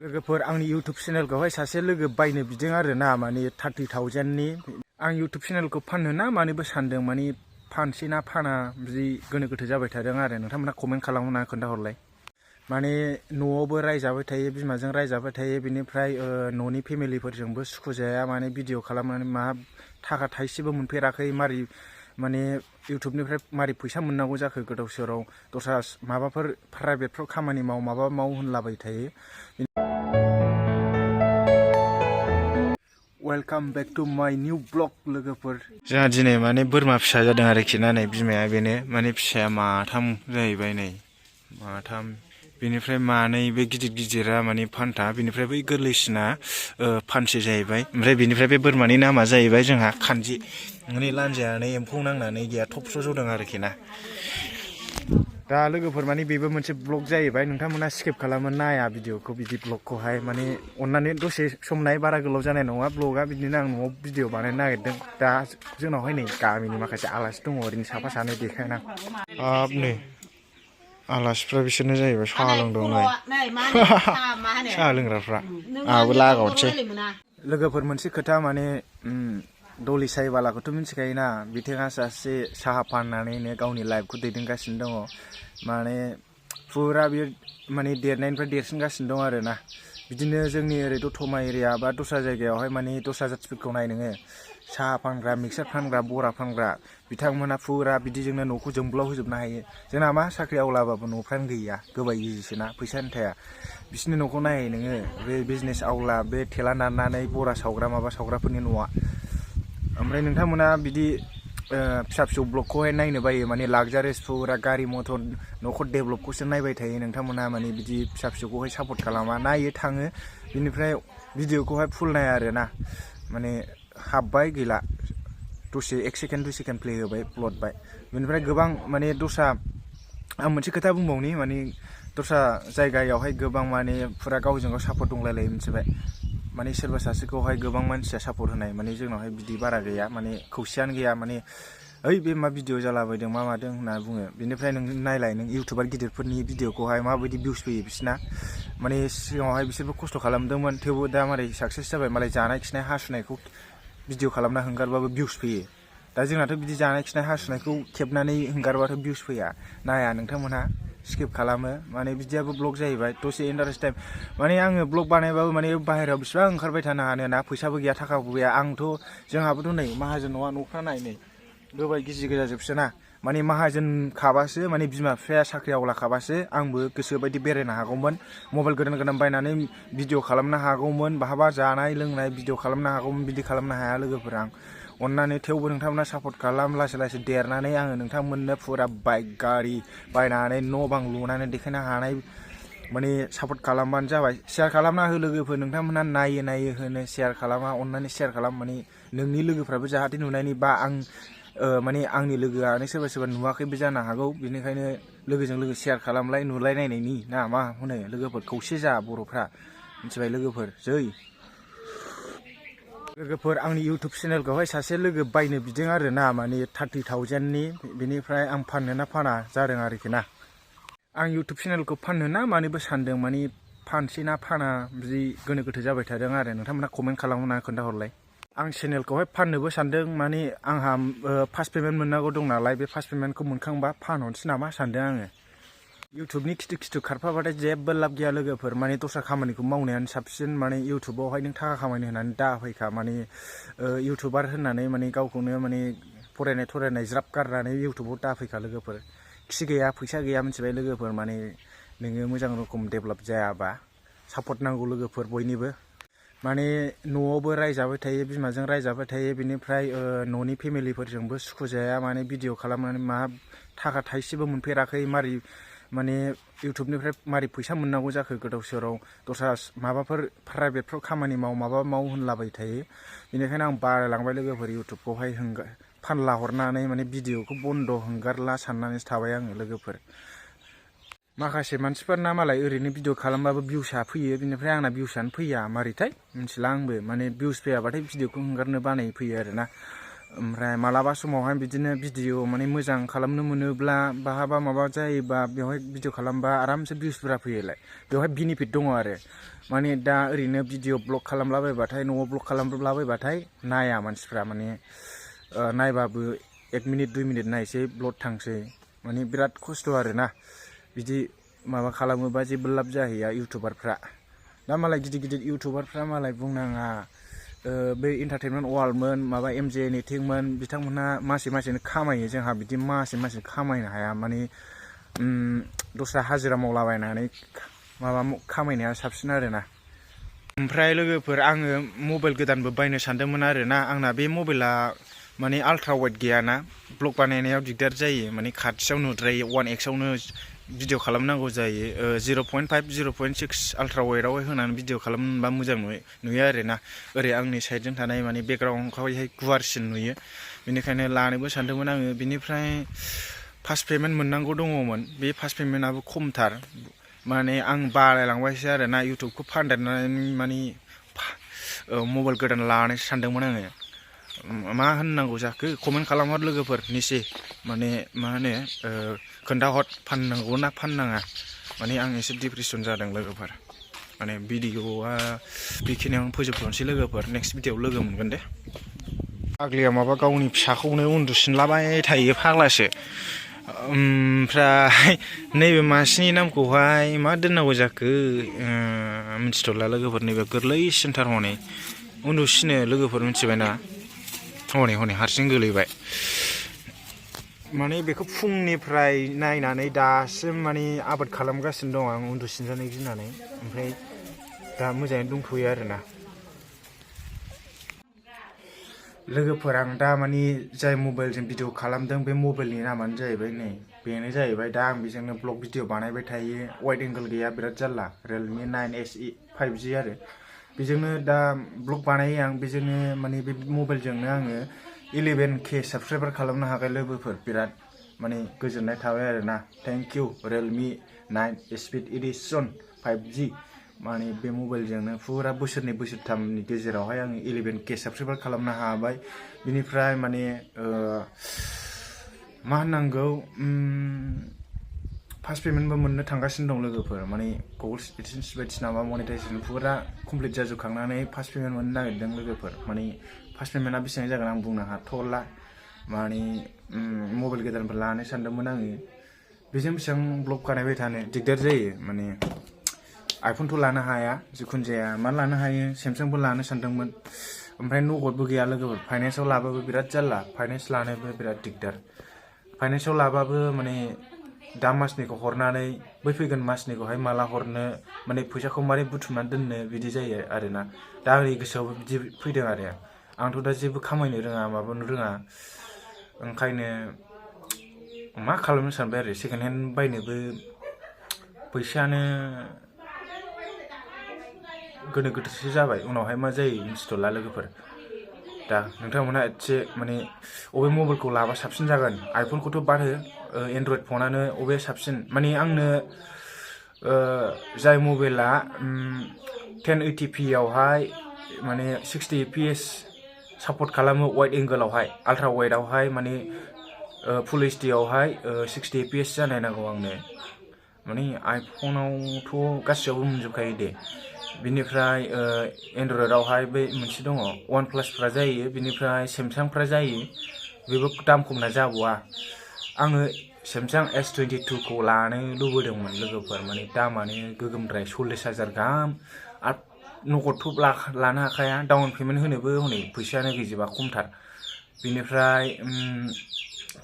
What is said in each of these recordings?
लोगोफोर आंनि इउटुब चेनेलखौहाय सासे लोगो बायनो बिदों आरो ना माने 30,000नि आं इउटुब चेनेलखौ फाननो ना मानोबो सानदों माने फानसै ना फाना बिदि गोनो गोथो जाबाय थादों आरो नोंथांमोना कमेन्ट खालामना खोन्थाहरलाय माने न'आवबो रायजाबाय थायो बिमाजों रायजाबाय थायो बिनिफ्राय न'नि फेमिलिफोरजोंबो सुखुजाया माने भिडिअ खालामनानै मा थाखा थाइसेबो मोनफेराखै मारै माने इउटुबनिफ्राय मारै फैसा मोननांगौ जाखो गोदाव सोराव दस्रा माबाफोर प्राइभेटफ्राव खामानि माबा माव होनलाबाय थायो। वेलकाम बैक टू माय न्यू ब्लग लोगोफोर जोंहा दिनै माने बोरमा फिसा जादों आरोखि ना नै बिमाया बेनो माने फिसाया माथाम जाहैबाय नै माथाम बेनिफ्राय मानै बे गिदिर गिदिरा माने फान्था बेनिफ्राय बै गोरलैसिना फानसे जाहैबाय ओमफ्राय बेनिफ्राय बे बोरमानि नामा जाहैबाय जोंहा खानजि माने लान्जायानो एम्फौ नांनानै गैया थबस्र' जदों आरोखि ना दा लोगोफोर माने बेबो मोनसे ब्लग जाहैबाय नोंथांमोना स्किप खालामनो नाया भिडिअखौ बिदि ब्लगखौहाय माने अन्नानै दसे सम नाय बारा गोलाव जानाय नङा ब्लगा बिदिनो आं न'आव भिडिअ बानायनो नागिरदों दा जोंनावहाय नै गामिनि माखासे आलासि दङ ओरैनो साफा सानै देखायना हाब नै आलासिफ्रा बिसोरनो जाहैबाय साहा लोंदों नै साहा लोंग्राफ्रा आंहाबो लागावनोसै लोगोफोर मोनसे खोथा माने दलि साइबालाखौथ' मिथिखायोना बिथाङा सासे साहा फाननानैनो गावनि लाइफखौ दैदेनगासिनो दङ माने फुरा बियो माने देरनायनिफ्राय देरसिनगासिनो दं आरोना बिदिनो जोंनि ओरै दतमा एरिया बा दस्रा जायगायावहाय माने दस्रा जाथिफोरखौ नाय नोङो साहा फानग्रा मिक्सार फानग्रा बरा फानग्रा बिथांमोना फुरा बिदिजोंनो न'खौ जोंब्लाव होजोबनो हायो जोंना मा साख्रि आवलाबाबो न'फ्रानो गैया गोबाय गिजिसोना फैसायानो थाया बिसोरनि न'खौ नायै नोङो बे बिजनेस आवला बे थेला नारनानै बरा सावग्रा माबा सावग्राफोरनि न'आ ओमफ्राय नोंथांमोना बिदि फिसा फिसौ ब्लगखौहाय नायनो बायो माने लाक्जारियास फुरा गारि मथर न'खर डेभलपखौसो नायबाय थायो नोंथांमोना माने बिदि फिसा फिसौखौहाय सापर्ट खालामा नायो थाङो बिनिफ्राय भिडिअखौहाय फुल नाया आरोना माने हाबबाय गैला दसे 1 सेकेन्ड 2 सेकेन्ड प्ले होबाय प्लटबाय बेनिफ्राय गोबां माने दस्रा आं मोनसे खोथा बुंबावनि माने दस्रा जायगायावहाय गोबां माने फुरा गावजों गाव सापर्ट दंलायलायो मिथिबाय माने सोरबा सासेखौहाय गोबां मानसिया सापर्ट होनाय माने जोंनावहाय बिदि बारा गैया माने खौसेयानो गैया माने ओइ बे मा भिडिअ जालाबायदों मा मादों होनना बुङो बेनिफ्राय नों नायलाय नों इउटुबार गिदिरफोरनि भिडिअखौहाय माबायदि भिउस फैयो बिसिना माने सिगाङावहाय बिसोरबो खस्थ' खालामदोंमोन थेवबो दा मारै साक्सेस जाबाय मालाय जानाय खिनाय हासुनायखौ भिडिअ खालामना हंगारबाबो भिउस फैयो दा जोंनाथ' बिदि जानाय खिनाय हासुनायखौ खेबनानै हंगारबाथ' भिउस फैया नाया नोंथांमोनहा स्किप खालामो माने बिदियाबो ब्लग जाहैबाय दसे इन्टारेस्ट टाइम माने आङो ब्लग बानायबाबो माने बाहेरायाव बेसिबां ओंखारबाय थानो हानो ना फैसाबो गैया थाखाबो गैया आंथ' जोंहाबोथ' नै माहाजोन नङा न'फ्रा नाय नै गोबाय गिजि गोजा जोबसो ना माने माहाजोन खाबासो माने बिमा बिफाया साख्रि आवला खाबासो आंबो गोसोबायदि बेरायनो हागौमोन मबाइल गोदान गोदान बायनानै भिडिअ खालामनो हागौमोन बहाबा जानाय लोंनाय भिडिअ खालामनो हागौमोन बिदि खालामनो हाया लोगोफोर आं अन्नानै थेवबो नोंथांमोना सापर्ट खालाम लासै लासै देरनानै आङो नोंथांमोननो फुरा बाइक गारि बायनानै न' बां लुनानै देखायनो हानाय माने सापर्ट खालामबानो जाबाय शेयार खालामना हो लोगोफोर नोंथांमोना नायो होनो शेयार खालामा अन्नानै शेयार खालाम माने नोंनि लोगोफ्राबो जाहाथे नुनायनि बा आं माने आंनि लोगोआनो सोरबा सोरबा नुवाखैबो जानो हागौ बेनिखायनो लोगोजों लोगो शेयार खालामलाय नुलायनायनि ना मा होनो लोगोफोर खौसे जा बर'फ्रा मिथिबाय लोगोफोर जै लोगोफोर आंनि इउटुब चेनेलखौहाय सासे लोगो बायनो बिदों आरो ना माने 30,000नि बेनिफ्राय आं फाननो ना फाना जादों आरोखि ना आं इउटुब चेनेलखौ फाननो ना मानोबो सानदों माने फानसै ना फाना बिदि गोनो गोथो जाबाय थादों आरो नोंथांमोना कमेन्ट खालामना खोन्थाहरलाय आं चेनेलखौहाय फाननोबो सानदों माने आंहा फार्स्ट पेमेन्ट मोननांगौ दं नालाय बे फार्स्ट पेमेन्टखौ मोनखांबा फानहरनोसै नामा सानदों आङो इउटुबनि खिथु खारफाबाथाय जेबो लाब गैया लोगोफोर माने दस्रा खामानिखौ मावनायानो साबसिन माने इउटुबावहाय नों थाखा खामायनो होननानै दा फैखा माने इउटुबार होननानै माने गावखौनो माने फरायनाय ज्राब गारनानै इउटुबाव दा फैखा लोगोफोर खि गैया फैसा गैया मिथिबाय लोगोफोर माने नोङो मोजां रोखोम डेभेलप जायाबा सापर्ट नांगौ लोगोफोर बयनिबो माने न'आवबो रायजाबाय थायो बिमाजों रायजाबाय थायो बिनिफ्राय न'नि फेमिलिफोरजोंबो सुखुजाया माने भिडिअ खालामनानै मा थाखा थाइसेबो मोनफेराखै मारै माने इउटुबनिफ्राय मारै फैसा मोननांगौ जाखो गोदाव सोराव दस्रा माबाफोर प्राइभेटफ्राव खामानि माव होनलाबाय थायो बेनिखायनो आं बारायलांबाय लोगोफोर इउटुबखौहाय फानला हरनानै माने भिडिअखौ बन्द' हंगारला साननानैसो थाबाय आङो लोगोफोर माखासे मानसिफोरना मालाय ओरैनो भिडिअ खालामबाबो भिउसआ फैयो बिनिफ्राय आंना भिउसआनो फैया मारैथाय मिथिला आंबो माने भिउस फैयाबाथाय भिडिअखौ हंगारनो बानाय फैयो आरोना ओमफ्राय मालाबा समावहाय बिदिनो भिडिअ माने मोजां खालामनो मोनोब्ला बाहाबा माबा जायोबा बेवहाय भिडिअ खालामबा आरामसे भिउसफोरा फैयोलाय बेवहाय बेनिफिट दङ आरो माने दा ओरैनो भिडिअ ब्लग खालामलाबायबाथाय न'आव ब्लग खालामलाबायबाथाय नाया मानसिफ्रा माने नायबाबो 1 मिनिट 2 मिनिट नायसै ब्लग थांसै माने बिराद खस्थ' आरोना बिदि माबा खालामोबा जेबो लाब जाहैया इउटुबारफ्रा दा मालाय गिदिर गिदिर इउटुबारफ्रा मालाय बुंनाङा बे एन्टारटेनमेन्ट वार्ल्डमोन माबा एमजे निथिंमोन बिथांमोनहा मासे मासेनो खामायो जोंहा बिदि मासे मासे खामायनो हाया माने दस्रा हाजिरा मावलाबायनानै माबा खामायनाया साबसिन आरोना ओमफ्राय लोगोफोर आङो मबाइल गोदानबो बायनो सानदोंमोन आरोना आंना बे मबाइला माने आल्ट्रा वाइड गैयाना ब्लग बानायनायाव दिगदार जायो माने खाथियाव नुद्रायो 1x आवनो भिडिअ खालामनांगौ जायो 0.5 0.6 आल्ट्रा वाइडआवहाय होनानै भिडिअ खालामबा मोजां नुयो आरोना ओरै आंनि साइडजों थानाय माने बेकग्राउन्डखौहाय गुवारसिन नुयो बेनिखायनो लानोबो सानदोंमोन आङो बिनिफ्राय फार्स्ट पेमेन्ट मोननांगौ दङमोन बे फार्स्ट पेमेन्टआबो खमथार माने आं बालायलांबायसो आरोना इउटुबखौ फानदेरनानै माने मबाइल गोदान लानोसो सानदोंमोन आङो मा होननांगौ जाखो कमेन्ट खालामहर लोगोफोर निसै माने मा होनो खोन्थाहर फाननांगौ ना फाननाङा माने आं एसे डिप्रेसन जादों लोगोफोर माने भिडिअआ बेखिनियावनो फोजोबथ'नोसै लोगोफोर नेक्स्ट भिडिअआव लोगो मोनगोन दे फाग्लिया माबा गावनि फिसाखौनो उन्दुसिनलाबाय थायो फाग्लासो ओमफ्राय नैबे मासेनि नामखौहाय मा दोननांगौ जाखो मिथिथ'ला लोगोफोर नैबे गोरलैसिनथार हनै उन्दुसिनो लोगोफोर मिथिबायना हनै हनै हारसिं गोलैबाय माने बेखौ फुंनिफ्राय नायनानै दासिम माने आबाद खालामगासिनो दं आं उन्दुसिनजानो गिनानै ओमफ्राय दा मोजाङै दंथ'यो आरोना लोगोफोर आं दा माने जाय मबाइलजों भिडिअ खालामदों बे मबाइलनि नामानो जाहैबाय नै बेनो जाहैबाय दा आं बेजोंनो ब्लग भिडिअ बानायबाय थायो वाइड एंगल गैया बिराद जारला Realme 9SE 5G आरो बेजोंनो दा ब्लग बानायो आं बेजोंनो माने बे मबाइलजोंनो आङो 11K साबस्क्राइबार खालामनो हाबाय लोगोफोर बिराद माने गोजोननाय थाबाय आरोना thank you Realme 9 Speed Edition 5G माने बे मबाइलजोंनो फुरा बोसोरनै बोसोरथामनि गेजेरावहाय आङो 11K साबस्क्राइबार खालामनो हाबाय बिनिफ्राय माने मा होननांगौ फार्स्ट पेमेन्टबो मोननो थांगासिनो दं लोगोफोर माने गल्ड एडिसन बायदिसिना माबा मनेटाइजेसन फुरा कमप्लिट जाजोबखांनानै फार्स्ट पेमेन्ट मोननो नागिरदों लोगोफोर माने फार्स्ट पेमेन्टआ बेसेबां जागोन आं बुंनो हाथ'ला माने मबाइल गोदानफोर लानो सानदोंमोन आङो बेजों बेसेबां ब्लग बानायबाय थानो दिगदार जायो माने आइफनथ' लानो हाया जिखुनु जाया मा लानो हायो सेमसांबो लानो सानदोंमोन ओमफ्राय नगदबो गैया लोगोफोर फाइनान्सआव लाबाबो बिराद जारला फाइनान्स लानोबो बिराद दिगदार फाइनान्सआव लाबाबो माने दा मासनिखौ हरनानै बै फैगोन मासनिखौहाय माला हरनो माने फैसाखौ मारै बुथुमनानै दोननो बिदि जायो आरोना दा आंनि गोसोआवबो बिदि फैदों आरो आंथ' दा जेबो खामायनो रोङा माबानो रोङा ओंखायनो मा खालामनो सानबाय आरो सेकेन्ड हेन्ड बायनोबो फैसायानो गोनो गोथोसो जाबाय उनावहाय मा जायो मिथिथ'ला लोगोफोर दा नोंथांमोनहा एसे माने अबे मबाइलखौ लाबा साबसिन जागोन आइफनखौथ' बाद हो एन्ड्रइड फनानो अबे साबसिन माने आंनो जाय मबाइला 1080p आवहाय माने 60 fps सापर्ट खालामो वाइड एंगोलावहाय आल्ट्रा वाइडआवहाय माने फुल एचडि आवहाय 60 fps जानाय नांगौ आंनो माने आइफनावथ' गासैयावबो मोनजोबखायो दे बिनिफ्राय एन्ड्रइडआवहाय बै मोनसे दङ OnePlusफ्रा जायो बिनिफ्राय सेमसांफ्रा जायो बेबो दाम खमना जाबावा आङो सेमसां S22खौ लानो लुबैदोंमोन लोगोफोर माने दामानो गोगोमद्राय 40,000 गाहाम आरो नगदथ' लानो हाखाया डाउन पेमेन्ट होनोबो हनै फैसायानो गैजोबा खमथार बिनिफ्राय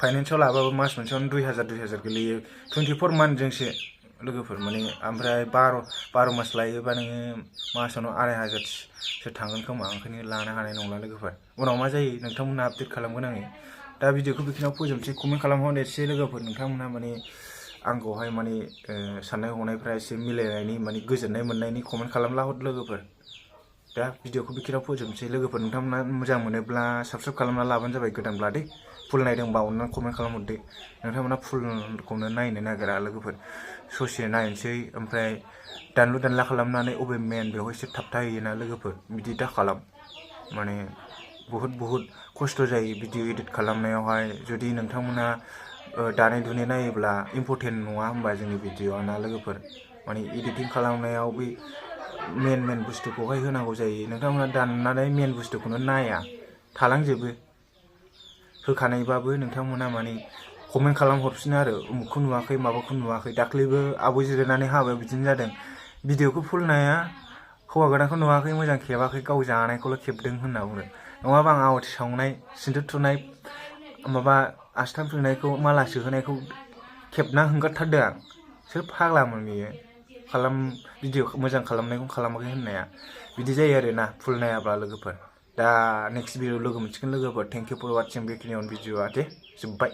फाइनान्सआव लाबाबो मास मोनसेयावनो 2,000 गोलैयो 24 मान्थजोंसो लोगोफोर माने ओमफ्राय 12 मास लायोबा नोङो मासावनो 2,500सो थांगोन खोमा ओंखायनो लानो हानाय नंला लोगोफोर उनाव मा जायो नोंथांमोनहा आपडेट खालामगोन आङो दा भिडिअखौ बेखिनियाव फोजोबनोसै कमेन्ट खालामहर एसे लोगोफोर नोंथांमोनहा माने आंखौहाय माने साननाय हनायफ्रा एसे मिलायनायनि माने गोजोननाय मोननायनि कमेन्ट खालामला हर लोगोफोर दा भिडिअखौ बेखिनियाव फोजोबनोसै लोगोफोर नोंथांमोनहा मोजां मोनोब्ला साबस्क्राइब खालामना लाबानो जाबाय गोदानब्ला दे फुल नायदोंबा अननानै कमेन्ट खालामहरदो नोंथांमोनहा फुलखौनो नायनो नागिरा लोगोफोर ससे नायनोसै ओमफ्राय दानलु दानला खालामनानै अबे मेन बेवहायसो थाबथाहैयोना लोगोफोर बिदि दा खालाम माने बुहुत खस्थ' जायो भिडिअ एडिट खालामनायावहाय जुदि नोंथांमोना दानाय दुनाय नायोब्ला इम्परटेन्ट नङा होमबा जोंनि भिडिअआ ना लोगोफोर माने एडिटिं खालामनायाव बै मेन बुस्थुखौहाय होनांगौ जायो नोंथांमोना दाननानै मेन बुस्थुखौनो नाया थालांजोबो होखानायबाबो नोंथांमोना माने कमेन्ट खालामहरफिनो आरो उमुखखौ नुवाखै माबाखौ नुवाखै दाख्लैबो आब' जिरायनानै हाबायाव बिदिनो जादों भिडिअखौ फुल नाया हौवा गोदानखौ नुवाखै मोजां खेबाखै गाव जानायखौल' खेबदों होनना बुङो नङाबा आं आवाथि सावनाय सिन्दुर थुनाय माबा आस्थाम थुनायखौ माला सोहोनायखौ खेबना हंगारथारदों आं सोर फाग्लामोन बेयो भिडिअ मोजां खालामनायखौ खालामाखै होननाया बिदि जायो आरोना फुल नायाब्ला लोगोफोर दा नेक्स्ट भिडिअ लोगो मोनसिगोन लोगोफोर थेंक इउ फर वाचिं बेखिनियावनो भिडिअआ दे जोब्बाय